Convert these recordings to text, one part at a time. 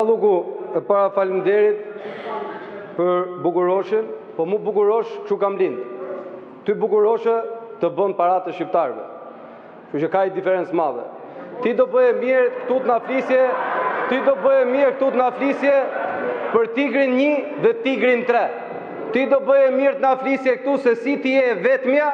Balluku, e para faleminderit për bukuroshin, po mu bukurosh kështu kam lind. Ty bukuroshe të bënë paratë e shqiptarëve. Kështu që ka një diferencë të madhe. Ti do bëje mirë këtu të na flisje, ti do bëje mirë këtu të na flisje për Tigrin 1 dhe Tigrin 3. Ti do bëje mirë të na flisje këtu se si ti je e vetmja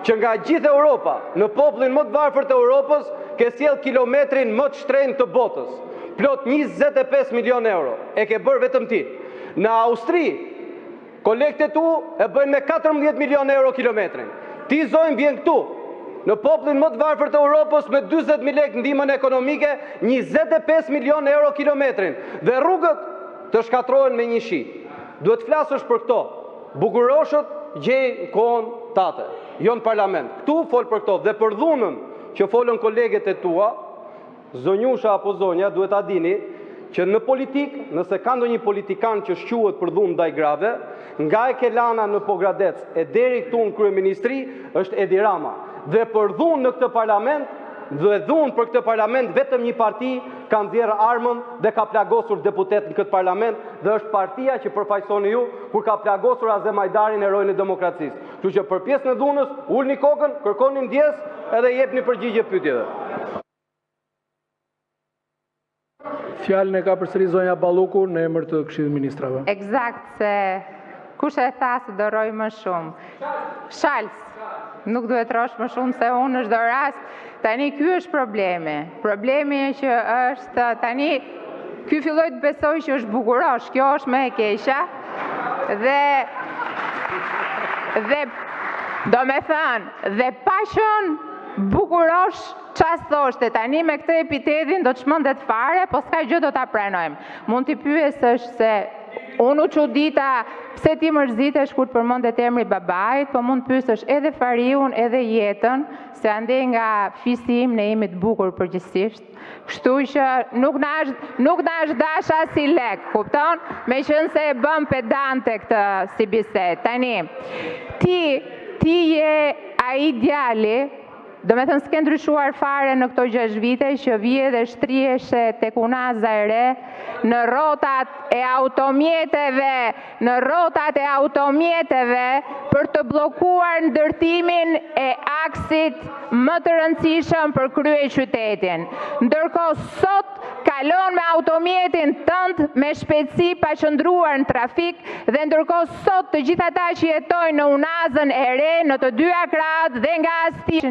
që nga gjithë Europa, në popullin më të varfër të Europës, ke sjellë kilometrin më të shtrenjtë të botës, plot 25 milionë euro. E ke bërë vetëm ti. Në Austri, kolegët e tu e bëjnë me 14 milionë euro kilometrin. Ti zonjë vjen këtu, në popullin më të varfër të Europës me 40.000 lekë ndihmën ekonomike, 25 milionë euro kilometrin. Dhe rrugët të shkatërrohen me një shi. Duhet të flasësh për këto. Bukuroshët gjej kohën tate, jo në parlament. Këtu fol për këto dhe për dhunën që folën koleget e tua, zonjusha apo zonja duhet ta dini që në politikë, nëse ka ndonjë politikan që shquhet për dhunë ndaj grave, nga Ekelana në Pogradec e deri këtu në kryeministri është Edi Rama. Dhe për dhunë në këtë parlament, dhe dhunë për këtë parlament vetëm një parti ka nxjerrë armën dhe ka plagosur deputet në këtë parlament dhe është partia që përfaqësoni ju kur ka plagosur Azem Hajdarin heroin e demokracisë. Kështu që për pjesën e dhunës, ulni kokën, kërkoni ndjesë edhe jepni përgjigje pyetjeve. Fjalën e ka përsëri zonja Balluku në emër të Këshillit të Ministrave. Eksakt, se kush e tha se do rroj më shumë. Shals, nuk duhet rrosh më shumë se unë në çdo rast. Tani ky është problemi. Problemi që është tani ky filloi të besoj që është bukurosh, kjo është më e keqja. Dhe dhe do me thënë, dhe pa qenë bukurosh, ça thoshte tani me këtë epitetin do të çmendet fare, po s'ka gjë do ta pranojmë. Mund t'i pyesësh se unë u çudita pse ti mërzitesh kur të përmendet emri i babait, po mund të pyesësh edhe Fariun, edhe Jetën, se andej nga fisi im ne jemi të bukur përgjithsisht. Kështu që nuk na është nuk na është dash asnjë lek, kupton? Meqense e bën pedante këtë si bisedë. Tani, ti ti je ai djali Do me thënë, s'ke ndryshuar fare në këto 6 vite që vije dhe shtriheshe tek unaza e re, në rrotat e automjeteve, në rrotat e automjeteve për të bllokuar ndërtimin e aksit më të rëndësishëm për kryeqytetin. Ndërkohë sot kalon me automjetin tënd me shpejtësi pa qëndruar në trafik dhe ndërkohë sot të gjithë ata që jetojnë në unazën e re në të dyja krahët dhe nga Asti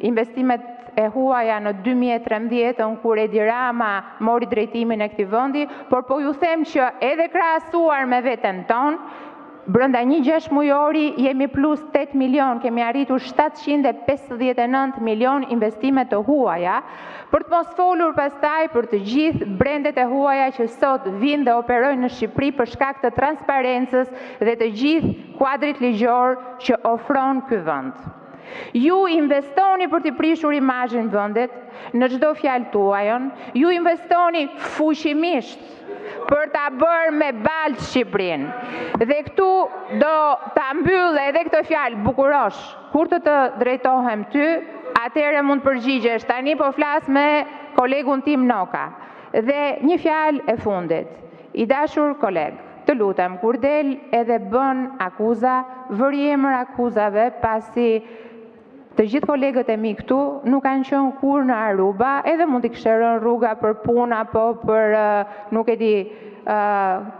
investimet e huaja në 2013-ën kur Edi Rama mori drejtimin e këtij vendi, por po ju them që edhe krahasuar me veten tonë, brenda një gjashtëmujori jemi plus 8 milion, kemi arritur 759 milion investime të huaja, për të mos folur pastaj për të gjithë brendet e huaja që sot vinë dhe operojnë në Shqipëri për shkak të transparencës dhe të gjithë kuadrit ligjor që ofron ky vend. Ju investoni për t'i prishur imazhin vendit në çdo fjalë tuajën, ju investoni fuqimisht për ta bërë me baltë Shqipërinë. Dhe këtu do ta mbyll edhe këtë fjalë bukurosh. Kur të të drejtohem ty, atëherë mund të përgjigjesh. Tani po flas me kolegun tim Noka. Dhe një fjalë e fundit. I dashur koleg, të lutem, kur del edhe bën akuza, vëri emër akuzave pasi të gjithë kolegët e mi këtu nuk kanë qenë kurrë në Aruba, edhe mund t'i kishte rënë rruga për punë apo për nuk e di,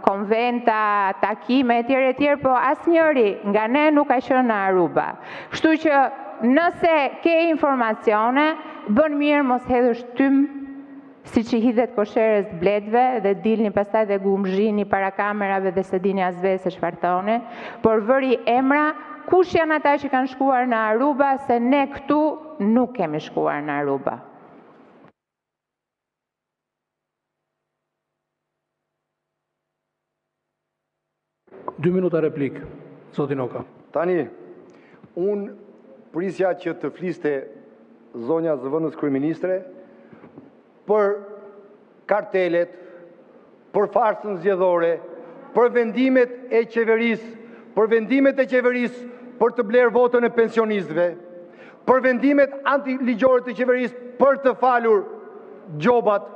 konventa, takime etj etj, po asnjëri nga ne nuk ka qenë në Aruba. Kështu që nëse ke informacione, bën mirë mos hedhësh tym siç i hidhet kosheres bletëve dhe dilni pastaj dhe gumzhini para kamerave dhe s'e dini as vetë se çfarë thoni, por vëri emra kush janë ata që kanë shkuar në Aruba se ne këtu nuk kemi shkuar në Aruba. 2 minuta replikë, zoti Noka. Tani, unë prisja që të fliste zonja zëvendës kryeministre për kartelet, për farsën zgjedhore, për vendimet e qeverisë, për vendimet e qeverisë për të blerë votën e pensionistëve, për vendimet antiligjore të qeverisë për të falur gjobat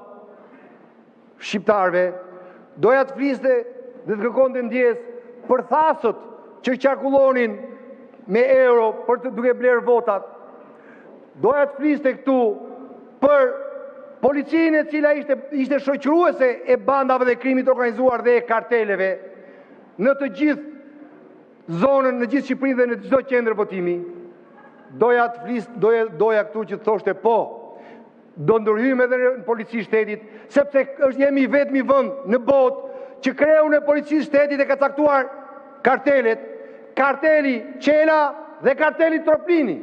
shqiptarëve. Doja të fliste dhe të kërkonte ndjesë për thasët që qarkullonin me euro për të duke blerë votat. Doja të fliste këtu për policinë e cila ishte ishte shoqëruese e bandave dhe krimit të organizuar dhe e karteleve në të gjithë zonën, në gjithë Shqipërinë dhe në çdo qendër votimi. Doja të flis, doja doja këtu që të thoshte po, do ndërhyjmë edhe në Policinë e Shtetit, sepse është jemi i vetmi vend në botë që kreun e Policisë së Shtetit e ka caktuar kartelet, karteli Çela dhe karteli Troplini.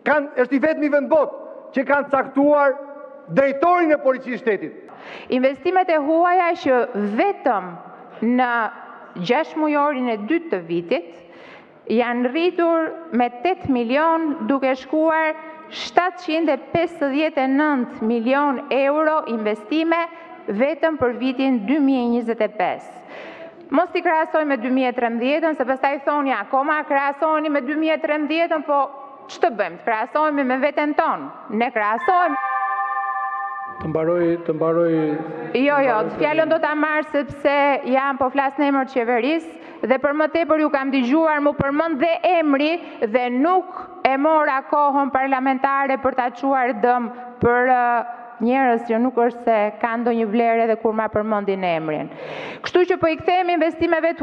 Kanë është i vetmi vend në botë që kanë caktuar drejtorin e Policisë së Shtetit. Investimet e huaja që vetëm në gjashtëmujorin e dytë të vitit janë rritur me 8 milion duke shkuar 759 milion euro investime vetëm për vitin 2025. Mos t'i krahasoj me 2013-ën, se pastaj thoni akoma krahasoheni me 2013-ën, po ç'të bëjmë, të krahasohemi me veten tonë. Ne krahasohemi Të mbaroj, të mbaroj. Jo, jo, fjalën do ta marr sepse jam po flas në emër të qeverisë dhe për më tepër ju kam dëgjuar mu përmend dhe emri dhe nuk e mora kohën parlamentare për ta çuar dëm për njerëz që nuk është se kanë ndonjë vlerë edhe kur ma përmendin emrin. Kështu që po i kthehem investimeve të huaja.